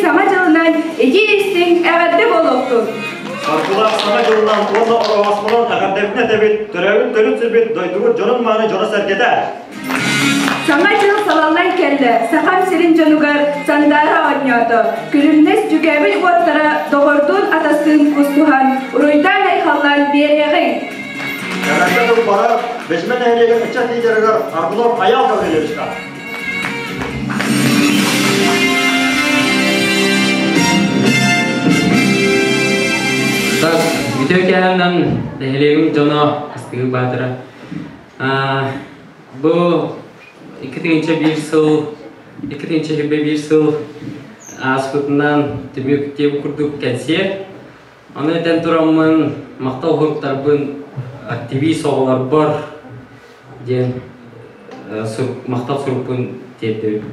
Саҥа дьылынан итии-истиҥ эҕэрдэ буолуохтун! Саргылаах Саҥа дьылынан уонна Ороһооспонон эҕэрдэбитин этэбит, төрөөбүт төрүт сирбит, дойдубут дьонун-мааны дьоно-сэргэтэ! Саҥа дьыл салаллан кэллэ, Сахам сирин дьонугар сандаара оонньоото, күлүмнэс дьүкээбил уоттара доҕордуун-атастыын кустуһан, уруйдаан-айхаллаан биэриэҕиҥ! Эҕэрдэ тыл барар Бэчимэ нэһилиэгин ыччат лидерыгар Аргунов Айаал Гаврильевичка. Так, үтүө кэһэнэн нэһилиэгим дьоно Астыгы Баатыра. Бу 2001 сыл 2021 сыл ааспытынан түмүк диэбит курдук кэнсиэр. Ону этэн тураммын махтал уһуктарбын активист оҕолорбор диэн махтал сурукпун тиэрдэбин.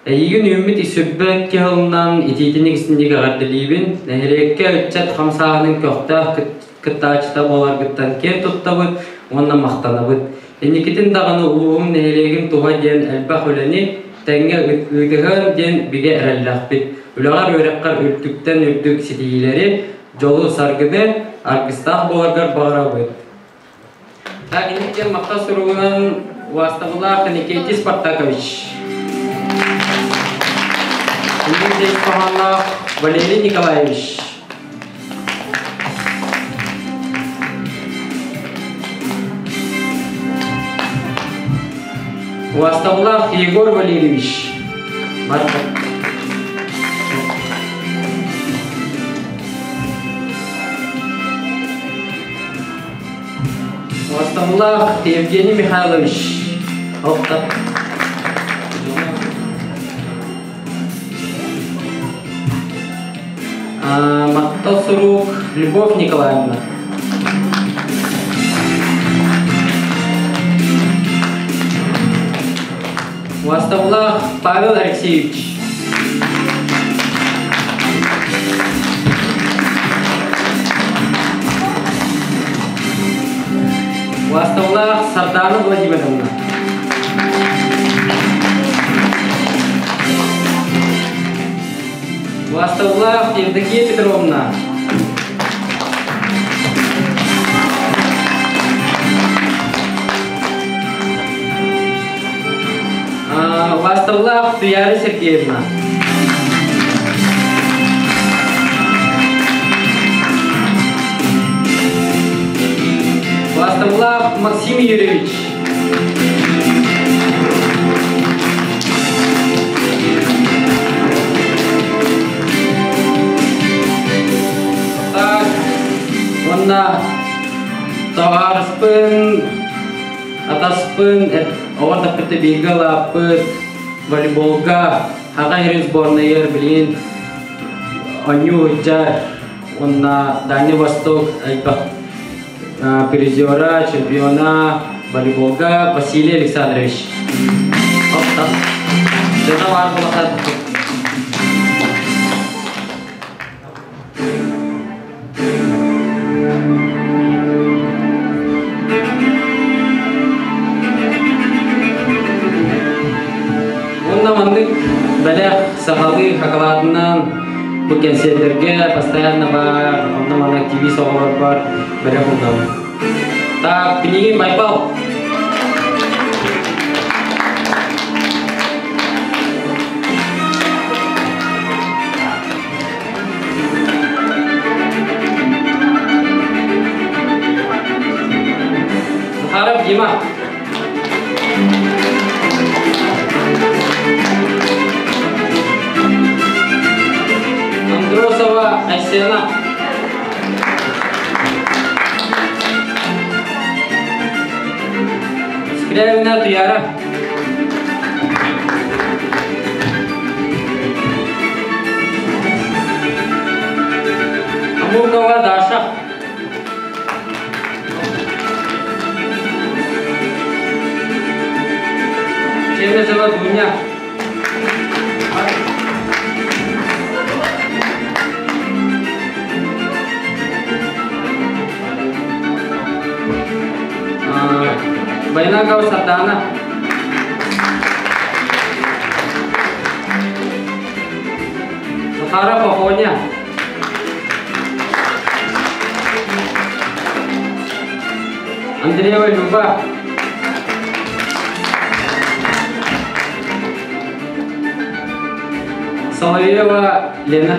Эйигин үүммүт сүрбэ кыһылынан итиитиник истинник эҕэрдэлиибин. Нэһилиэккэ ыччат хамсааһынын көхтөөх кыттааччыта буоларгыттан киэн туттабыт уонна махтанабыт. Инникитин даҕаны улууһум нэһилиэгин туһа диэн элбэх үлэни тэҥҥэ ыытыһыан диэн бигэ эрэллээхпит. Үлэҕэр үөрэххэр үрдүктэн үрдүк ситиһиилэри, дьолу-саргыны аргыстаах буоларгар баҕарабыт. Так, инник махтал суругунан убаастабыллаах Никитий Спартакович. Инник хоһоонноох Валерий Николаевич. Убаастабыллаах Егор Валерьевич. Барда. Убаастабыллаах Евгений Михайлович. Алта. Махтал сурук Любовь Николаевна. Убаастабыллаах Павел Алексеевич. Убаастабыллаах Сардаана Владимировна. Убаастабыллаах Евдокия Петровна. Убаастабыллаах Туяра Сергеевна. Убаастабыллаах Максим Юрьевич. Так, уонна табаарыспын, атаспын, оҕо таппыты бииргэ улааппыт волейболга Хаҕа иһин сборнайыгар билигин оонньуу сылдьар уонна Дальний Восток элбэх призера, чемпиона волейболга Василий Александрович. Дьоно баар буолахтар. Уонна маннык бэлэх сахалыы хакалаатынан бу кэнсиэрдэргэ постоянно баар, онно манна активист оҕолорбор бэлэх угабын. Так, Пинигин Байбал. Захаров Дима. Андросова Айсена. Скрябина Туяра. Амуркова Даша. Чемезова Дуня. Байнакова Сардана. Захаров Афоня. Андреева Люба. Соловьева Лена.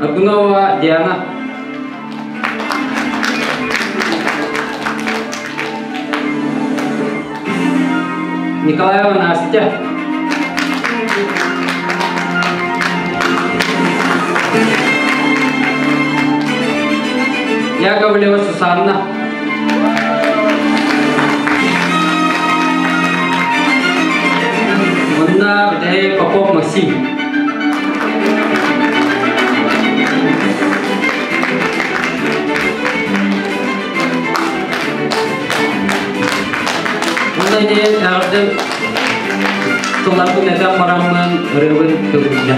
Аргунова Диана. Николаева Настя. Яковлева Сусанна. Онна бүтэһи Попов Максим. Онно диэн эҕэрдэ тылларбын этэн бараммын ырыабын көҥүллэ.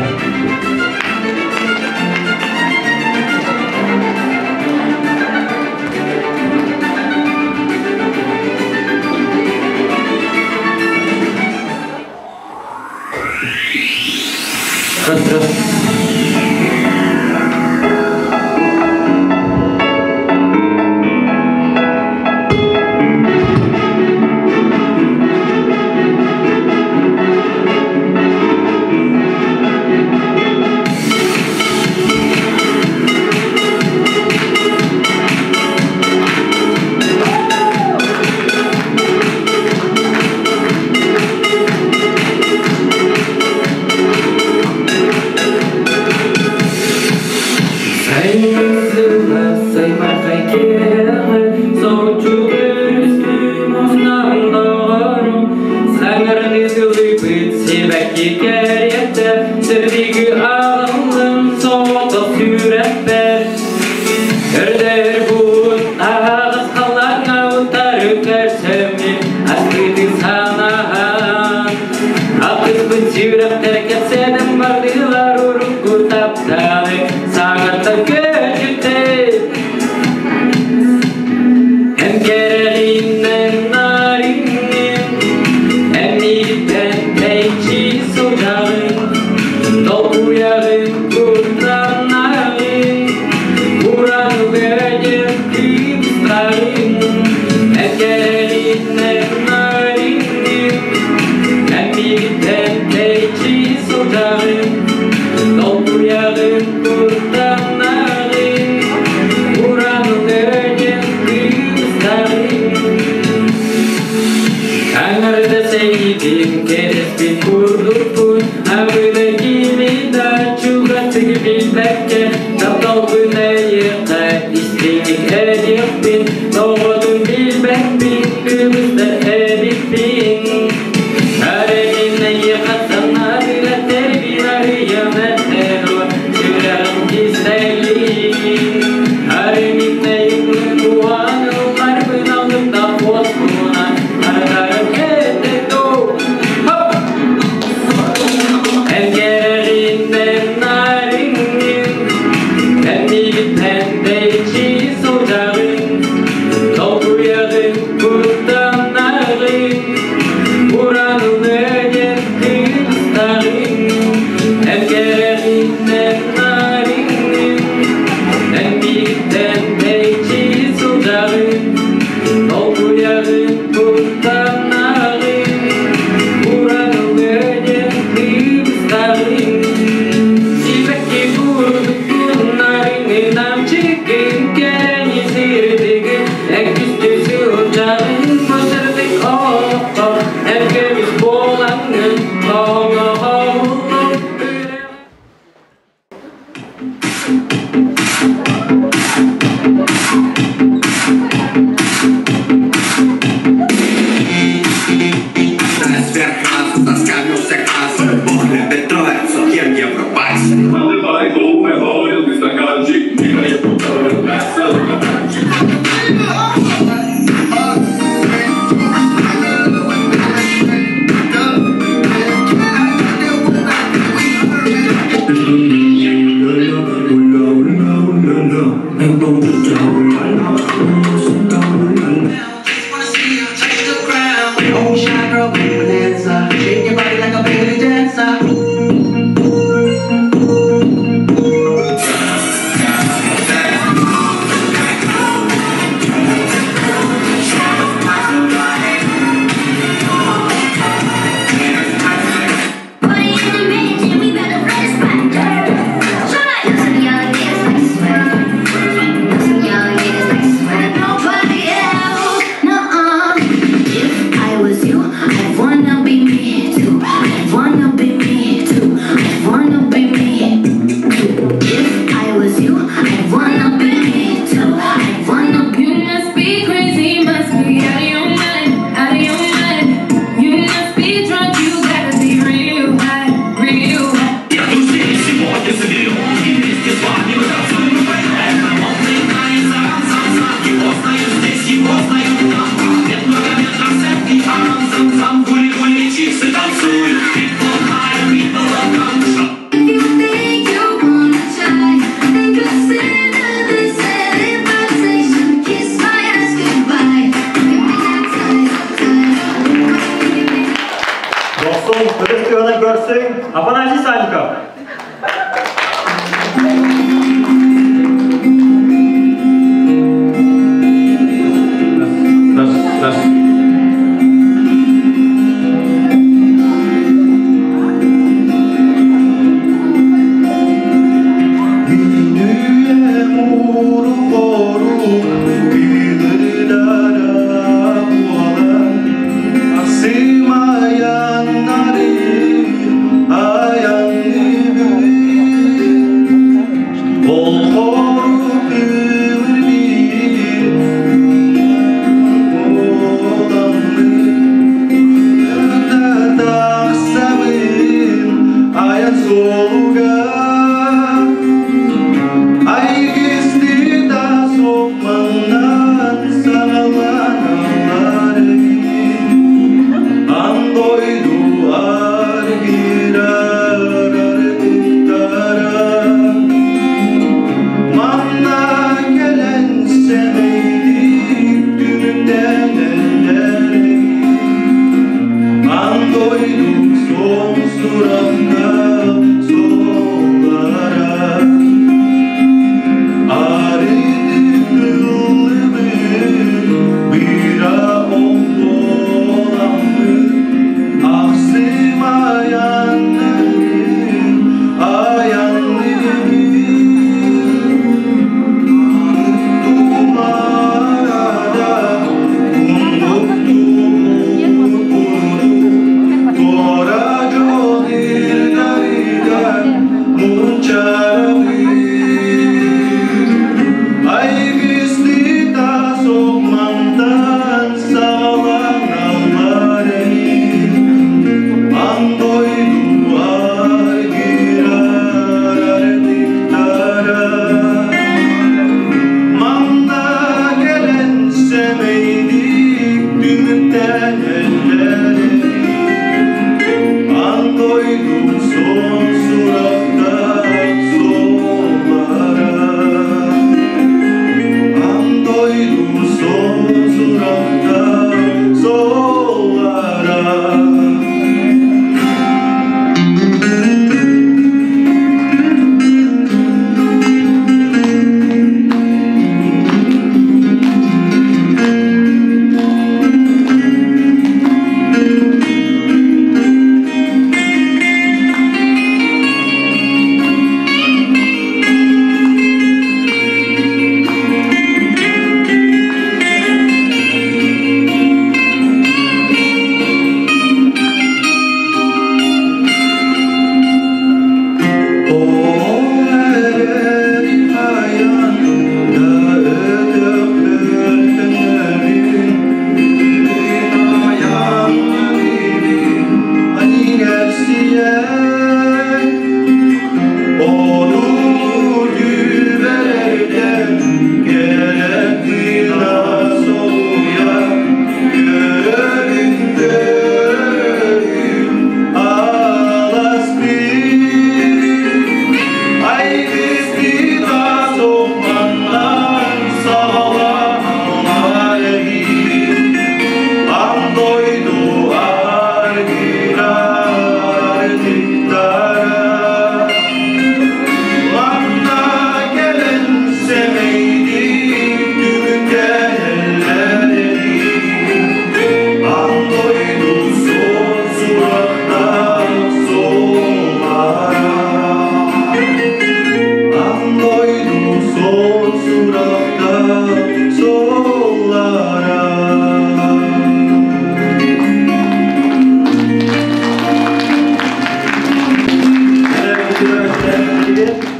Раз, раз. Көрсүҥ Афанасий Санников.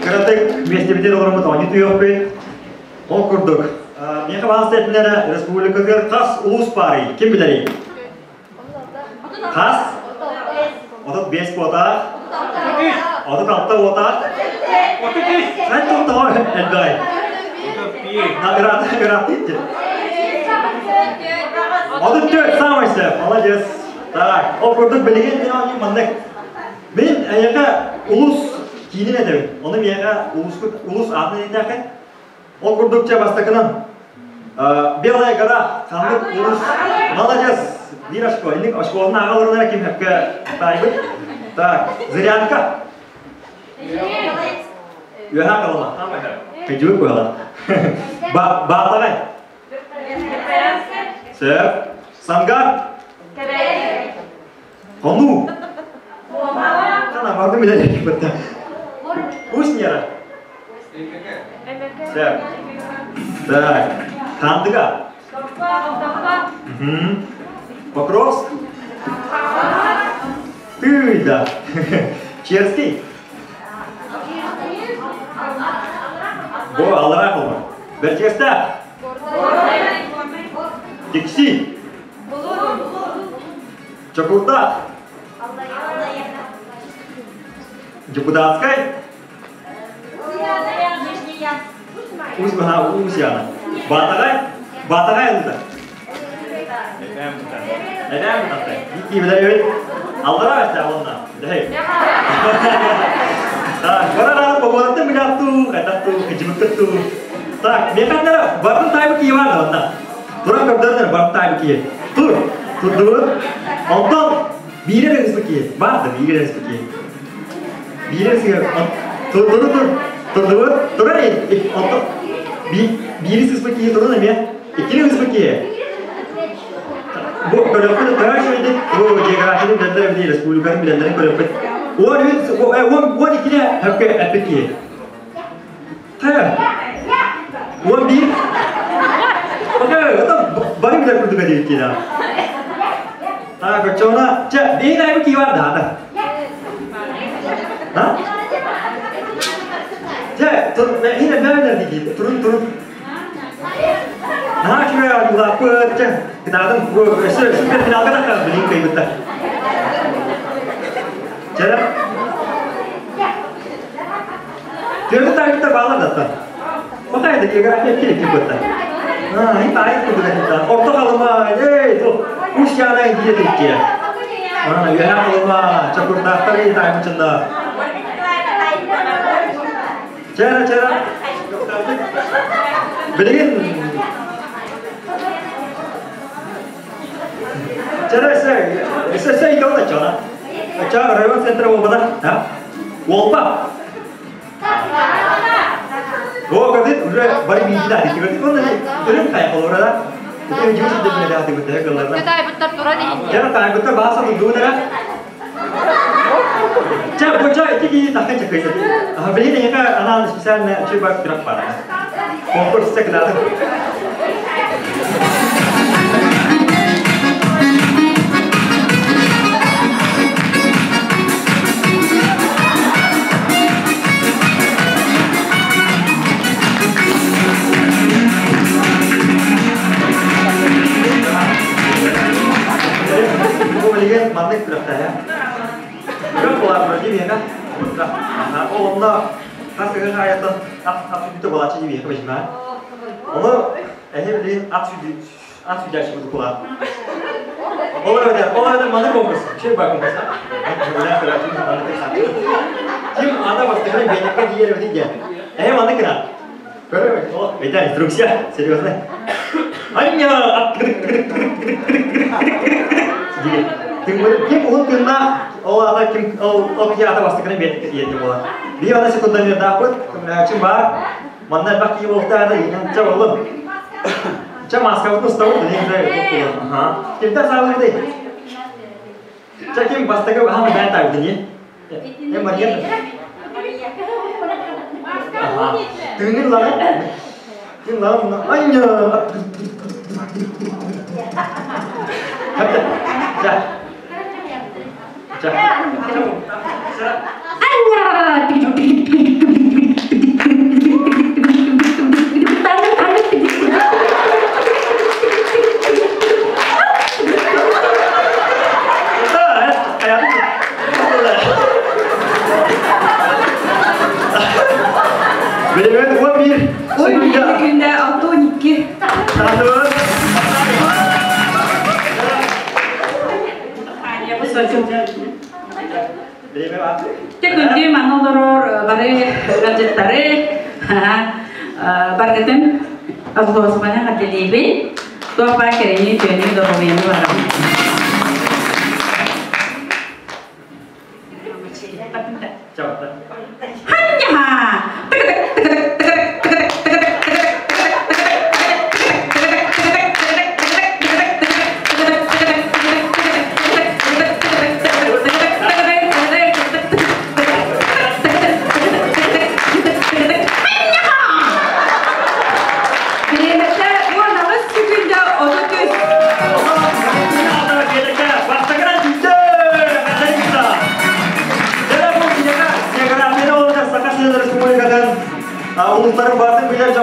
Кыратык миэстэбитин олороммут оонньуу түһүөхпүт. Ол курдук, миэхэ баҕас этинэрэ республикатыгар хас улуус баарый? Ким билэрий? Хас? 35 буотаах. 36 уотаах. 33. Хэн тоқтоҕо элбэҕэй? 31. Ыраатты 34 самый сөп, молодец. Так, ол курдук билигин мин оонньуу маннык. Мин эйиэхэ улус киинин этэбин. Ону миэхэ улускут улус аатын этээххин. Ол курдук чэ бастакынан Белая гора ханнык улус молодец биир очко инник очколарын ааҕаларына ким хөпкө таайбыт. Так, Зырянка. Үөһэ Халыма. Кыдьык буола. Баатаҕай. Сөп. Сангар. Хонуу. Хана барды билэр бытта. Усть-Нера. Сөп. Так. Хандыга. Покровск. Ты, да. Черский. Бу аллараа холбор. Бэрдьигэстээх. Тикси. Чокурдаах. Депутатскай. Усьяна. Баатаҕай. Баатаҕай ылда. Эдээм бутаттай. Икки билэр Аллараа бэстэ онна. Дэһэй. Так, барара погодаттан билатту, кайтатту, кыжымыттатту. Так, механнара барын тайбы кие бар онна. Туран көрдөрдөр барын тайбы кие. Тур, турдубут. Онтон биирер ыңыспы кие. Бар да биирер ыңыспы кие. Биирер сыгар. Тур, тур, тур. Турдубут. Турар онтон биири сыспы кие турун эмиэ. Иккини ыңыспы кие. Бу көрөппүт төһө үчүгэйдик бу географияны билэллэр эбит республиканы билэллэрин көрөппүт. 13 12-не хөккө эппит киһи. Хайа? 11. Окей, это бары билэр курдук этибит киһи. Так, оччоҕуна, чэ, биһин айбы кии бар да, А? Чэ, иһин элбээн дии, турун, турун. Наһаа үчүгэй оонньуулаахпыт, чэ, кытаатын өссө суперфиналга тахсар билин кыайбыттар. Чэ, Төрүт таайбыттар баалар да Пока это география кире киппыттар. А, и таайып курдук этиттар. Орто Халыма, эй, ту, Усть-Яна диye тикке. А, Үөһээ Халыма, Чокурдаахтар и таайбычында. Чара, чара. Билигин Чара, се, се, се, идеолна чана. Ча, район центра болбада, а? Уолба. О, көрдүт, уже бары бииди да, көрдүт, онда өрүм кай холора да. Ити жуус деп биле да бит кылларда. Кытайбыттар туран иһин. Жана тайбыттар бааса тудуунара. Ча, бу ча ити кии тахын чакыйса. Билин эйха анаан специально чүй бар күрәк бар. Конкурс кылатын. Бу билген маннык күрәктә. Күрәк була бер дибиэхэ. Ол онно хас ыһыах аайыттан ат ат сүдүтэ буолааччы дибиэхэ бэжимэ. Ону эһи билигин ат сүдү ат сүдээччи курдук буолаа. Ол эбэтэр ол эбэтэр маннык конкурс. Шир баа конкурс. Ким ата бастыгынан биэтэккэ тиийэр эбитий диэн. Эһи маннык гына. Көрө это инструкция, серьезно. Аня ким уһун тыыннаах ол ата ким ол ол киһи ата бастакынан биэтэккэ тиийэр буолар. Биир ана секундомердаахпыт, көмөлөһөөччүм баар. Манна элбэх киһи буолуохтаах чэ боллун. Чэ маскабытын устабыт, Аха. Кимтэн саалыгытай? Чэ ким бастакы хаама бэйэн таайбытын ии? Э Мария. Аха. Тыынын лаҕын. Тыын лаҕын. Аня. Хапта. Чэ. Чэ. Билимет 11 Ой, күндә 6-12. Танып. Те күндү манна олорор бары гаджеттары баргытын азгосмана хатилиби туапа керени төнү дорумену барам.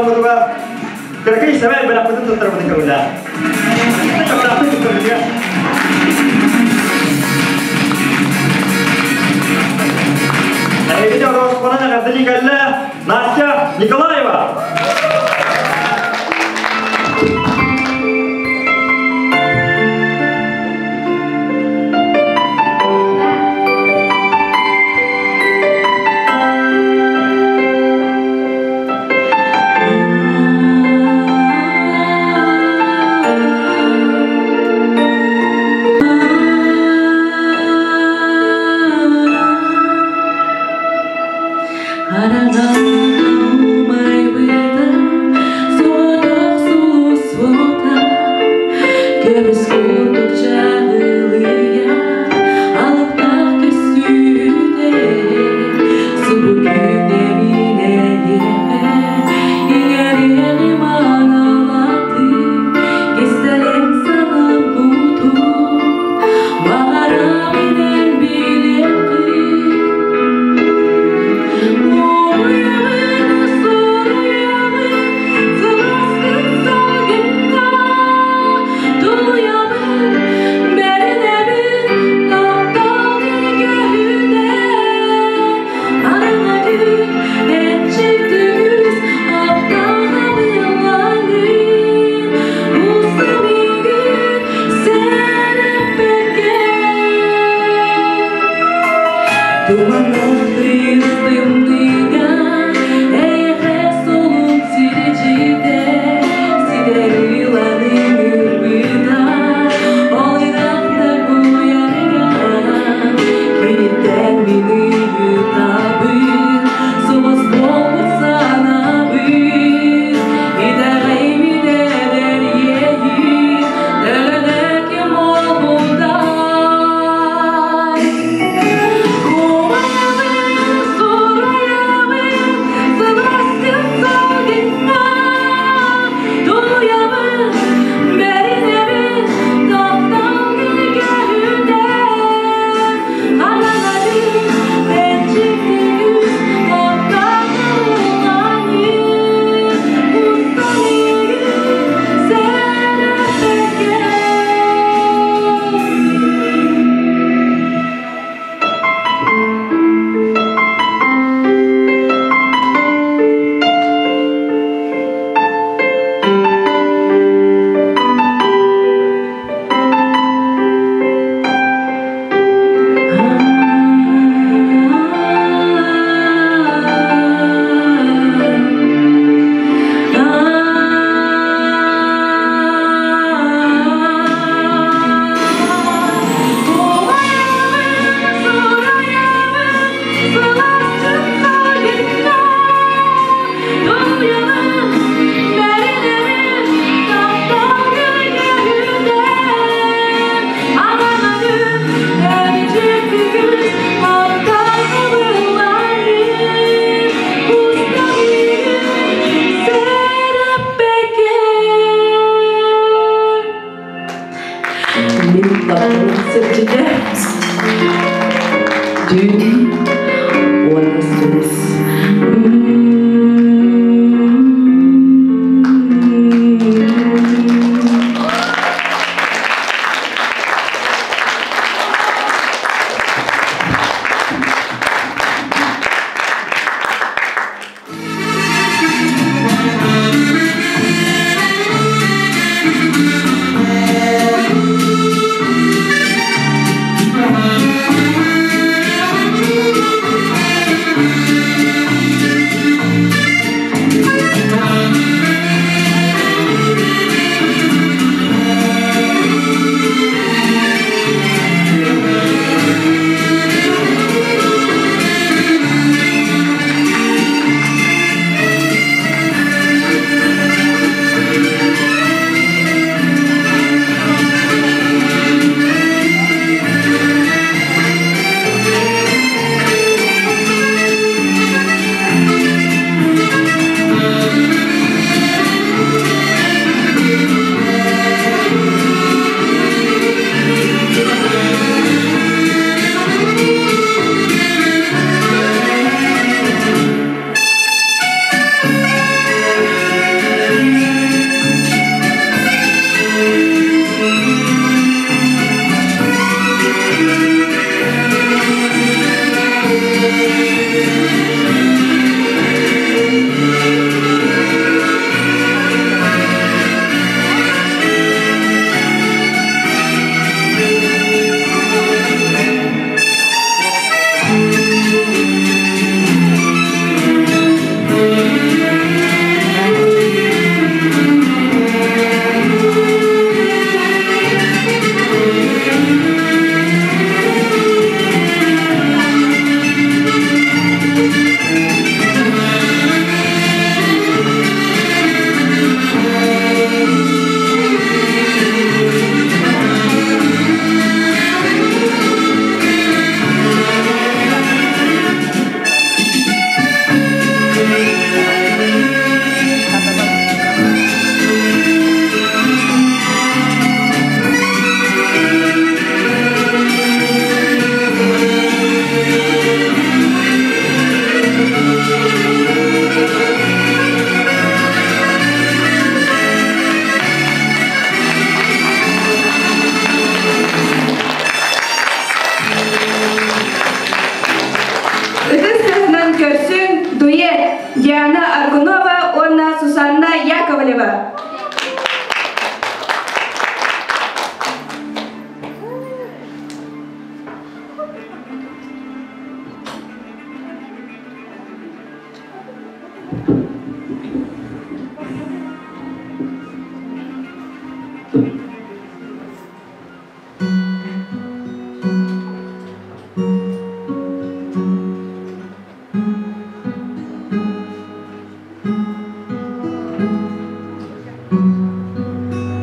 дьоммутугар кыракый сэмэй бэлэхпитин туттарбытын көҥүллээх. Көхтөөхтүк туттарбытыгар. Эһигини Ороскуонан эҕэрдэлии кэллэ Настя Николаева. Көмүс курдук чаҕылыйар алыптаах көстүүтэ субу күннэринэйиэхэ иҥэриэҕи маналааты кистэлэҥ санаам кутун баҕарабын билиэххин Уоруйабын, суруйабын, сылааскын салгыҥҥа Тулуйабын, бэринэбин, тапталгын көһүтэ Араҥа түүн, эчик түгүс, аптаах абылаҥын Устун миигин сэрэппэккэ Туманнаах тыйыс тымныыга эйиэхэ солун сирдьитэ ситэри ылан ыҥырбыта ол ыраахта куйаарга киниттэн мин ыйытабын сулус буолбут санаабын итэҕэйбит эдэр иэйии төлөнө ким буолбутай Умайабын, суруйабын, сылааскын салгыҥҥа Тулуйабын, бэринэбин, тапталгын көһүтэ Хараҥа эчик түгүс, тапталгын устан миигин сэрэппэккэ. Мин тапталым сирдьитэ түүн уонна сулус.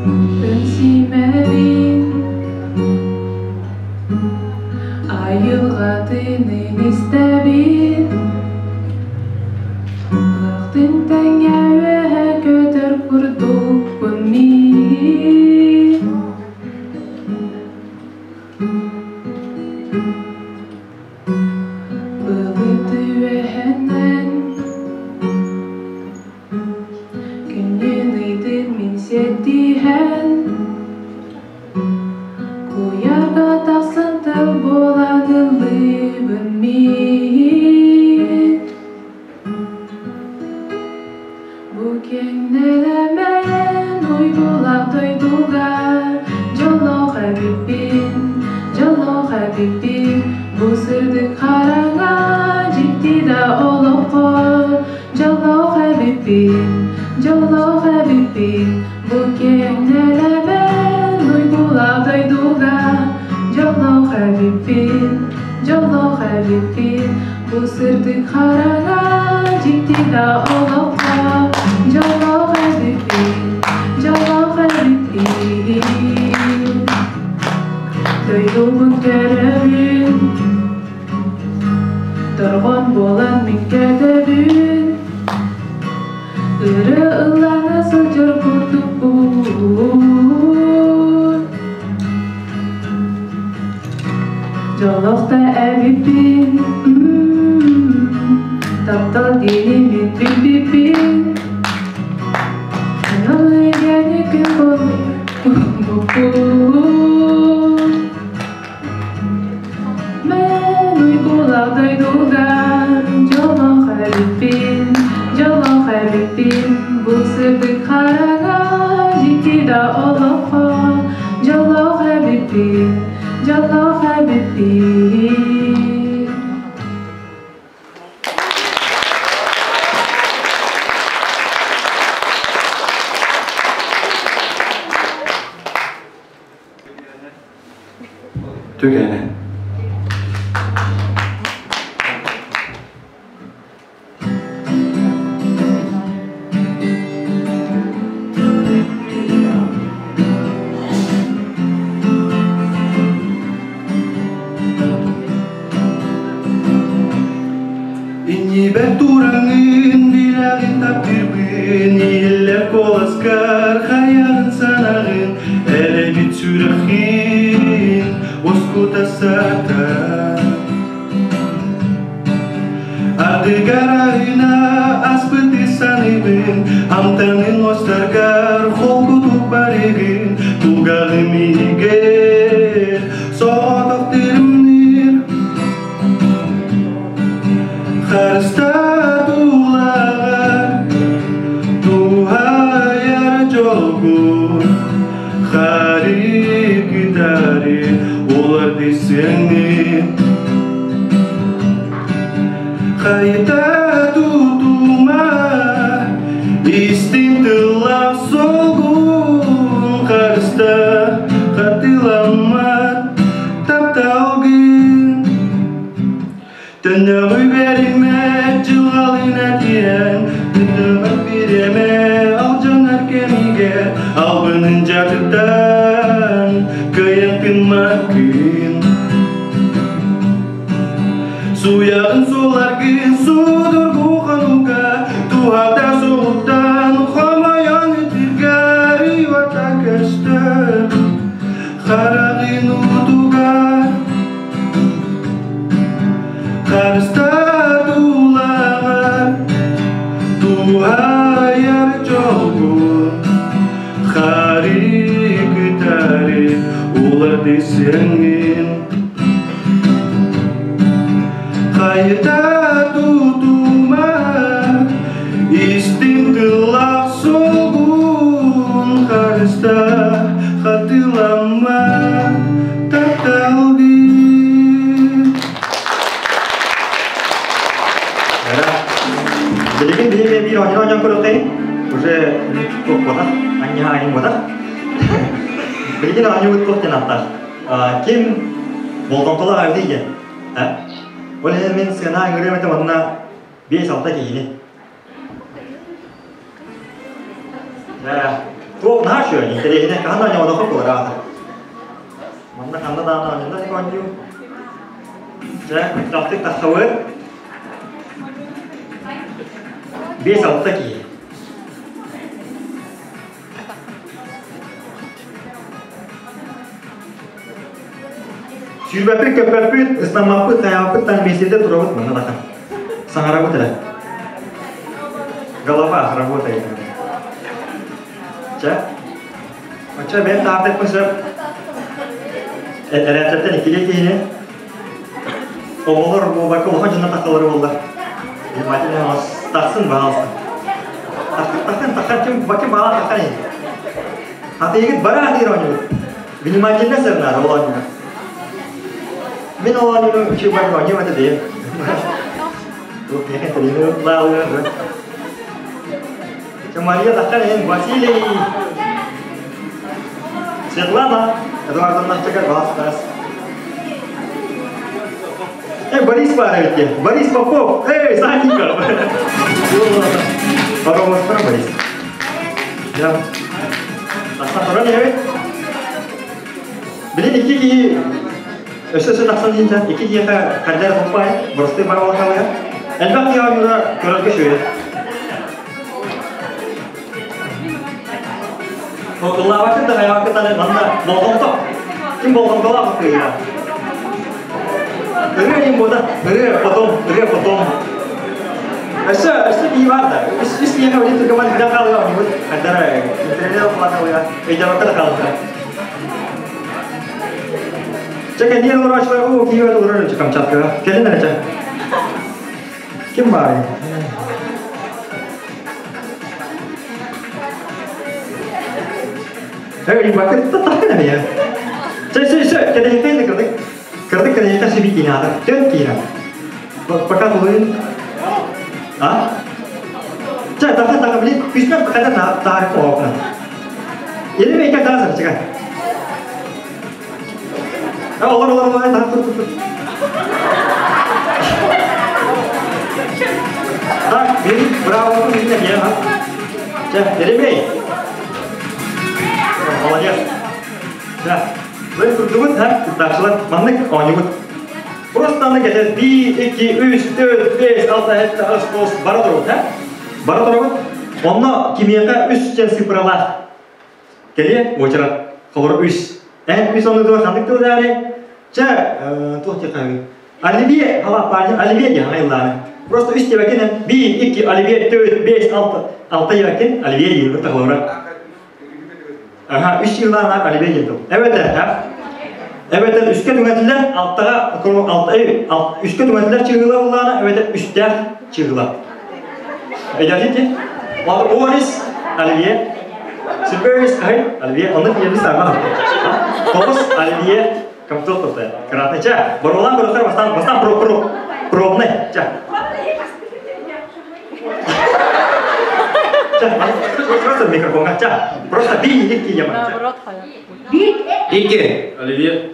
Күн симэбин Айылҕа тыынын истэбин Лахтын тэҥҥэ үөһэ көтөр курдукпун миигин Былыт үөһэнэн Күннүн ыйдын мин сиэттиһэн Куйаарга тахсан тыл буолан ыллыыбын миин Бу киэҥ нэлэмэн уйгулаах дойдуга Дьоллоох эбиппин, дьоллоох эбиппин Бу сырдык хараҥа дьикти да олоххо Дьоллоох эбиппин, дьоллоох эбиппин Бу киэҥ нэлэмэн уйгулаах дойдуга Дьоллоох эбиппин, дьоллоох эбиппин Бу сырдык хараҥа дьикти да олоххо Дьоллоох эбиппин, дьоллоох эбиппин Дойдубун көрөбүн Торҕон буолан мин көтөбүн Ыры ыллана сылдьар курдукпун Дьоллоох да эбиппин Таптал диэни мин билбиппин Аналыйаны күн буолбуппун Мен уйгулаах дойдуга дьоллоох эбиппин, дьоллоох эбиппин, бу сырдык хараҥа дьикти да олоххо дьоллоох эбиппин, дьоллоох эбиппин. Түгэнэ. Иннибэр тураҥын билэҕин таптыырбын иһиллэр куоласкар хайаҕын санаҕын Эрэбит сүрэхин уоскута сатар Ардыгар айына аспыты саныыбын Амтанын остаргар холкутук барыгын Тулгаҕым иһигэр соҕотох тырымныыр Харыста тулаҕар туһайар дьолгун Хары кытары оларды сеңин Хайта тутума истин тыллаах солгун Харыста хатыламмат тапталгын Төннөҕү бэриммэт дьылҕалыына тиийэн, Тыыныммыт бириэмэ алдьанар кэмигэр, Албынын дьатыттан кыайан тыыммаккын. Суйаҕын суоларгын судургу хонууга, Туһата суоҕуттан хомойон ытырга Уйбата көстөр хараҕын уутугар. Харыстаат улаҕар туһайар дьолгун Хары кытары уларды сеҥҥин Хайта тутума истин тыллаах солгун Харыста хатыламма тапталгын Билигин биһиги биир оонньуу оонньоон көрүөххэйин. Уже туох буотах, анньаһа айын буотах. Билигин оонньуубут туох диэн ааттаах. Ким болҕомтолоох эбитий диэн. Ол иһин мин сыана ыҥырыам этим уонна 5-6 киһини. Туох наһаа үчүгэй, интэриэһинэй хаһан да оонньооботоххо буолар аата. Манна ханна даҕаны оонньонно дик оонньуу. Дьэ, кутталтык тахсабыт. 5-6 киһи. Сүүрбэппит, көппөппүт, ыстаммаппыт, хайаабаппыт таан миэстэтэ турабыт манна дахан. Саҥарабыт эрэ. Голова работает. Чэ. Оччо бэйэм таартайпын сөп. Эрээттэртэн иккилии киһини оҕолор буолбакка улахан дьоннор тахсаллара буолла. Внимательно тахсын, пожалуйста. Таххан, таххан, таххан, ким, ким баҕа таххан иһин. Атыйыгыт бара атыыр оонньуубут. Внимательно сырнаары ол оонньууга. Мин ол оонньууну үчүгэй бар оонньуом этэ дейм. Туох миэхэ интэриэһинэй лаалыыр. Мария таххан иһин Василий Светлана Эдуардовна чакар баластаас. Эй, Борис баар эбит диэн. Борис Попов! Эй, Санников! Поровостар Борис. Я. Тахсан туран иһэбит. Билин икки киһи өссө өссө тахсан иһинтэн икки киһиэхэ хардара туппай, боростуой бар буолан Элбэх киһи оонньуура көрөргө үчүгэй. Ыллаабаккын да хайаабаккын да манна болҕомто. Ким болҕомтолоох кыыһа. Ырыа диэн буота, ырыа потом, ырыа потом. Өссө, өссө кии бар да. Үс, үс киһиэхэ билин түргэмэн билэн хаалыга оонньуубут. Хайдара интернет оплаталыга өйдөмөккө да хаалыга. Чэ, кэнниэр олороочулар, уу, кии бар олорор Камчаткаҕа. Кэлин эрэ чэ. Ким баарый? Эй, бакыт тахын эмиэ. Чэ, чэ, чэ, кэдэһиттэн кырдык. Кырдык кэдэһиттэн сиби киинэ Төн киинэ. Пока тулуйун. А? Чэ, тахын тахын, блин, күспэт қайда таарып оғапна. Или мейке таасыр, чыга. Олор, олор, олор, тахын тур, тур, тур. Так, бин, браво, бин, я, Чэ, Еремей. Молодец. Чэ, вы курдугут, ха, кыттааччылар, маннык оонньугут. Просто аны кэтэр 1, 2, 3, 4, 5, 6, 7, 8, 9 бара турабыт, ха? Бара турабыт. Онно кимиэхэ үс чэн цифралаах кэлиэ уочарат холоро үс. Эн үс оннутугар ханнык тыл даари? Чэ, туох диэххэ Оливье, ала парень, Оливье диэн айыллааны. Просто үс диэбэккин, биир, икки, Оливье, төрт, бес, алта, алта диэбэккин, Оливье диэн кытта холобура. Аха, үс жыллаах Оливье диэн тыл. Эбэтэр, ха? Эбэтэр үскэ түҥэтилэр, алтаҕа, алта, үскэ түҥэтилэр чыгыла буллаана, эбэтэр үстээх чыгыла. Эдэрдин ти? Орис, Оливье, Сүрбөйүс, Оливье, онно тиийэбис сааман. Тоҕус, Оливье, Комтуох тылта. Кратный. Ча, боруолаан көрөктөр бастаан, бастаан про, про, пробный. Ча. Ча, просто микрофонга. Ча, просто би икки яма. Би. Икки. Оливье.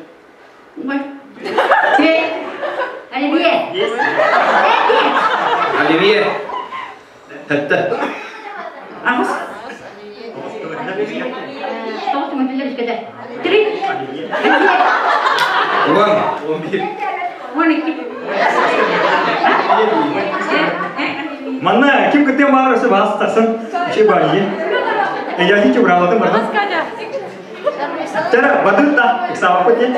Оливье. Оливье. Хәтта. Аҕыс. Три. Уон. 11. 12. Манна ким кыттыан баар өссө баас тахсан үчүгэй баар дии. Эйэхи чугураабатын барытын. Чара бадыт да ыксаабаппыт диэн.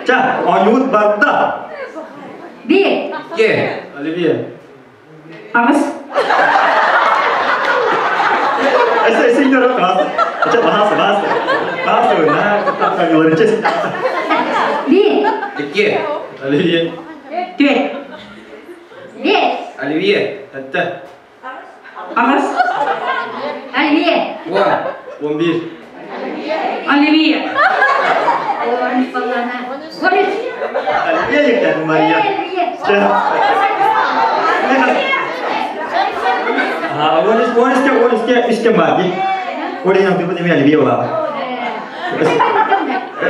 Ча, оонньуубут барда. Би. Икки. Оливье. Аҕыс. Эсэ эсэ игнорот бас. Ча бас бас. Бас на кыттаахтан честь. Би. Икки. Оливье. Түөрт. Бес. Оливье. Хәтта. Аҕыс. Оливье. Уон. 11. Оливье. Орис. Оливье диэн Мария. Ча. А, Орис, Ориске, Ориске, үске бар ди. Орис нам типа неме Оливье буолаата.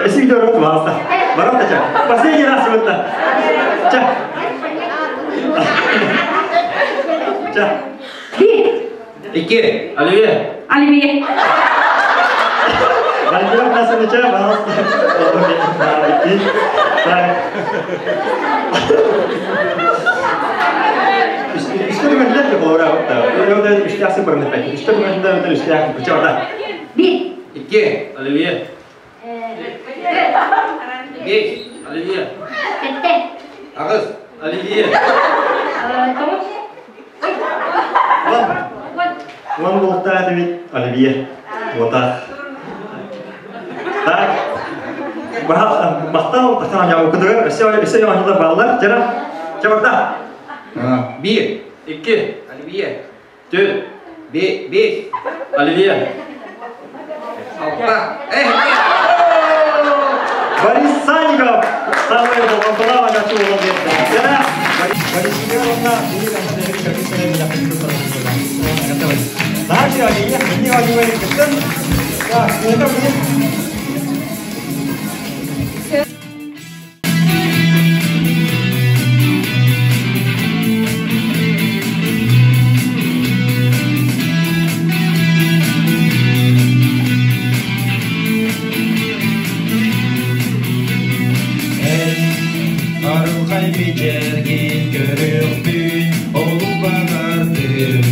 Эси видео пожалуйста. Ворота ча. Последний раз вот так. Ча. Ча. Би. Икки. Оливье. Оливье. Валентина Афанасьевича, пожалуйста. Так. Үстэ түгэннэр де болора отта. Өйөдө үстәхси көрүнүп. Үстэ түгэннэр өтө үстәх бычарда. Бир. Икки. Оливье. Бес. Оливье. Сэттэ. Аҕыс. Оливье. Тоҕус. Уон. Уон. Уон буолуктаах этибит Оливье. Уота. Так. Махтал, тахсан оонньообуккутугар өссө өссө оонньуулар бааллар. Дьара, чабарда. Биир. Икки. Оливье. Түөрт. Бес. Оливье. Алта. Борис Санников! Самый болҕомтолоох оонньооччу буолан биэрдэ. Дьара, Борис Егоровна, Дальше Оливье, Оливье, кыттын. Так, это будет Арылхай бичэргин көрүөхпүн олус баҕардым,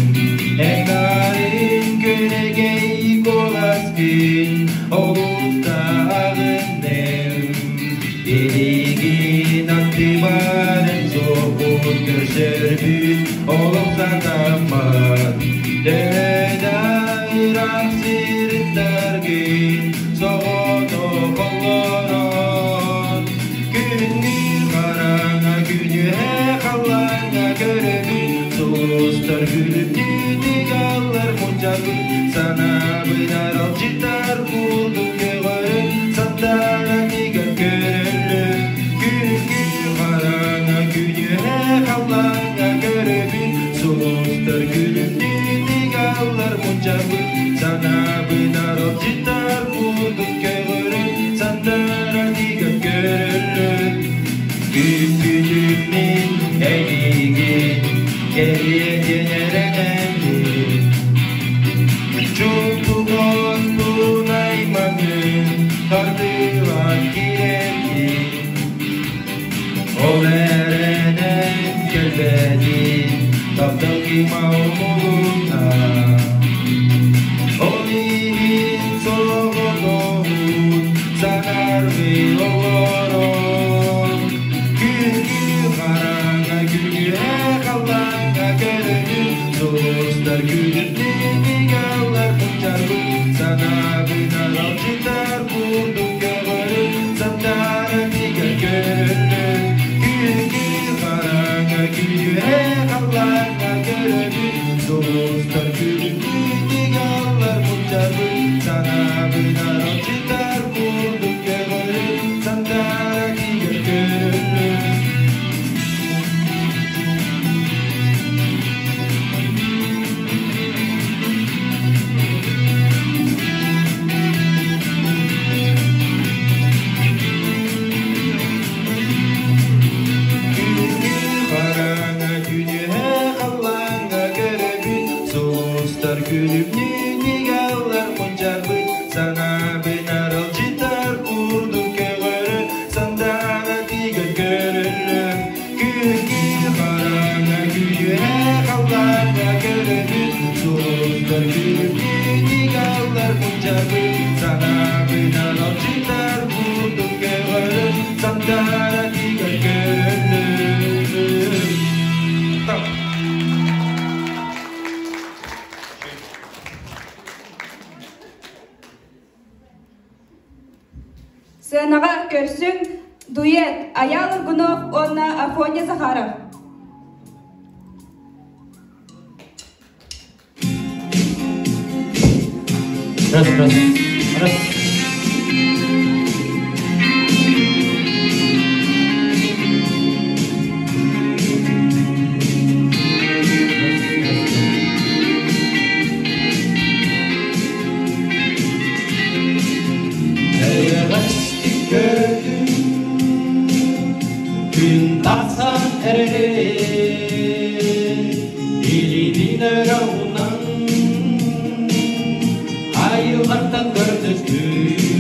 Эн күнэгэй куоласкын олус да аҕынным. Билигин аттыбар эн суоххун көрсөрбүн олох сатаммат. Төһө да ыраах сырыттаргын соҕотох олорон Күнгү хараҥа күнүһэ халлааҥҥа көрөбүн Сулустар күлүмнүү аллар мунчарбын Санаабын аралдьытар курдук көҕөрөн Сандара тигэн көрөллөр Күнгү хараҥа күнүһэ халлааҥҥа көрөбүн Сулустар күлүмнүү аллар мунчарбын Санаабын аралдьытар курдук көҕөрөн Сандара тигэн көрөллөр Күүппүтүм мин эйигин кэлиэ диэн эрэнэммин Чуҥкук аймаҥын тардылан киирэргин Ол эрэнэн кэлбэтин таптал кыыма умулунна Ол иһин соҕотоҕун санааргыы олорон Күнгү хараҥа күнүһэ халлааҥҥа көрөбүн Сулустар күлүмнүү аллар мунчарбын Санаабын аралдьытар курдук көҕөрүн Сандара тигэр көрөллөр Күнгү хараҥа күнүһэ халлааҥҥа көрөбүн Сулустар күлүмнүү аллар мунчарбын Санаабын аралдьытар курдук көҕөрүн Сандара тигэр көрөллөр Күнгү хараҥа күнүһэ халлааҥҥа көрөбүн Сулустар күлүмнүү аллар мунчарбын Санаабын аралдьытар курдук көҕөрөн Сандара тигэр көрөллөр Күнгү хараҥа күнүһэ халлааҥҥа көрөбүн Сулустар күлүмнүү аллар мунчарбын Санаабын аралдьытар курдук көҕөрөн Сандара тигэр көрөллөр Так. Сыанаҕа көрсүҥ дуэт Айаал Аргунов уонна Афоня Захаров. Раз, раз, раз. Эйэҕэстик көрдүм күн тахсан эрэрин илиибин өрө уунан айылҕаттан көрдөстүм.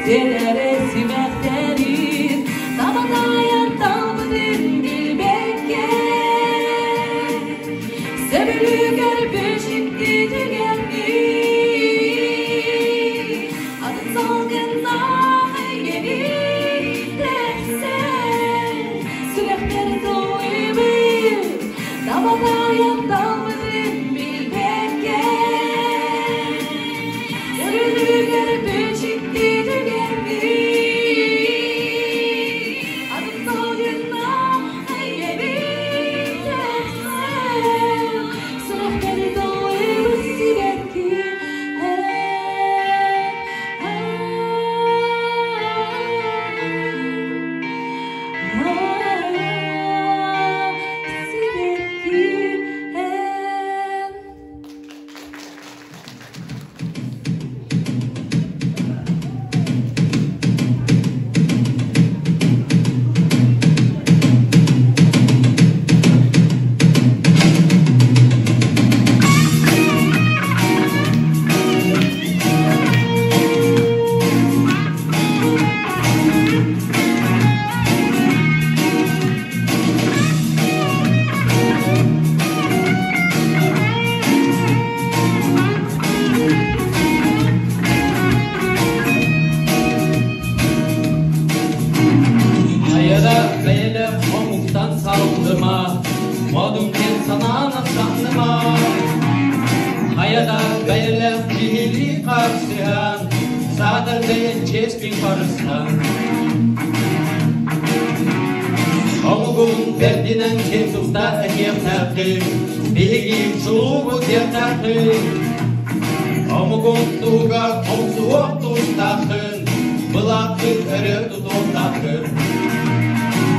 Сиэрэ симэхтэрин Табатайан талбытын билбэккэ Сөбүлүүгэр бүчүккү түгэҥҥин Атын салгыннаах эйгэни тэпсэн Сүрэхтэр тулуйбут Табатайан талбытын билбэккэ Сөбүлүүгэр бүчүккү түгэҥҥин Атын салгыннаах эйгэни тэпсэн Сүрэхтэр тулуйбут сибэкки Сибэкки эн. Хайада бэйэлэ омуктан салдыма, Модун кэн санаана санныма. Хайада бэйэлэ киһили қарсыһан, Саатар бэйэн чеспин барыстан. Омугун бэрдинэн кин туста этиэхтээххин, Биһиги чулуубут диэхтээххин. Омугун туһугар омсуох тустааххын, Былааххын өрө тутуохтааххын.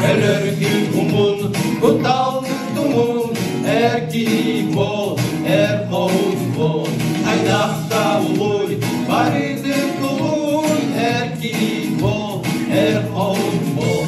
Өлөргүн умун, кутталгын тумун, Эр киһи буол, эр хоһуун буол. Хайдахта улуй, барытын тулуй, Эр киһи буол, эр хоһуун буол.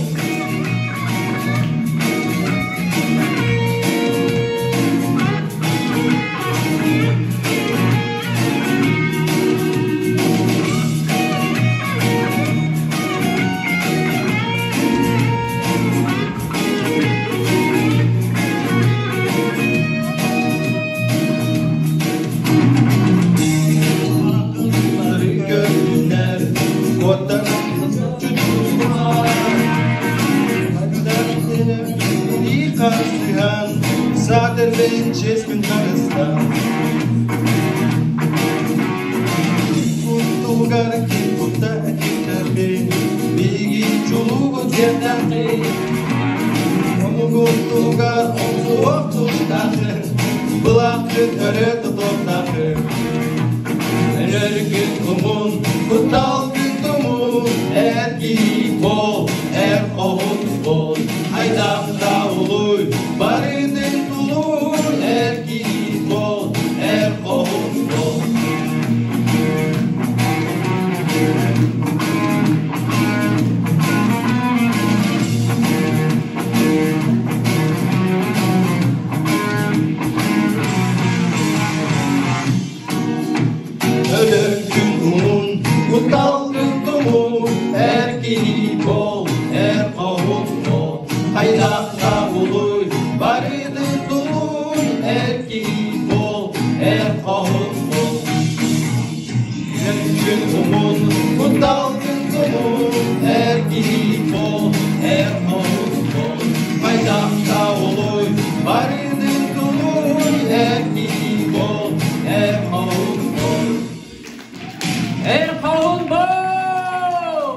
Көрдүнэр, куоттар Қарсыған, садырбен чеспін қарыстан. Куттугар кутта әкеттербен, биги чулугу дердақы. Омугуттугар омсуок тустақы, Былақы өрі тұтоқтақы. Өлөргүн умун, кутталгын тумун, Эр киһи буол, эр хоһун буол. Хайдахта улуй, барытын тулуй, Эр киһи буол, эр хоһун буол. Өлөргүн умун, кутталгын тумун, Эр киһи буол, эр хоһун буол. Хайдахта улуй, барытын тулуй, Эр киһи буол, эр хоһун буол. Өлөргүн умун, кутталгын тумун, Эр киһи буол, эр хоһун буол. Хайдахта улуй, барытын тулуй, Эр киһи буол, эр хоһун буол. Эр хоһуун буол!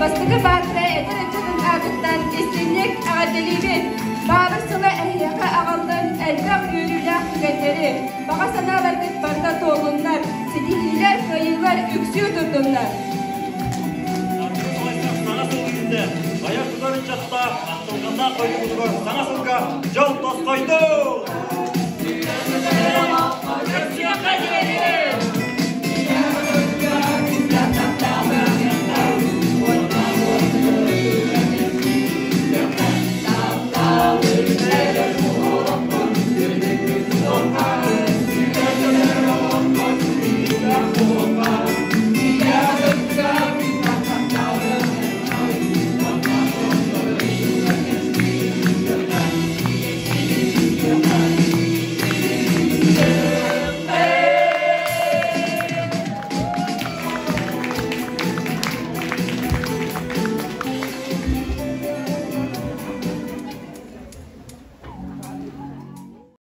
Бастакы баатыра эдэр ыччатын аатыттан истиҥник эҕэрдэлиибит! Баабыр сыла эһиэхэ аҕаллын элбэх үөрүүлээх түгэннэри, баҕа санааларгыт барыта туоллуннар, ситиһиилэр, кыайыылар үксүү турдуннар! Саҥа сыл үүннэ! Айар тутар ыччаттаах, ахтылҕаннаах дойдубутугар саҥа сылга дьол тосхойдун! Көрсүөххэ диэри!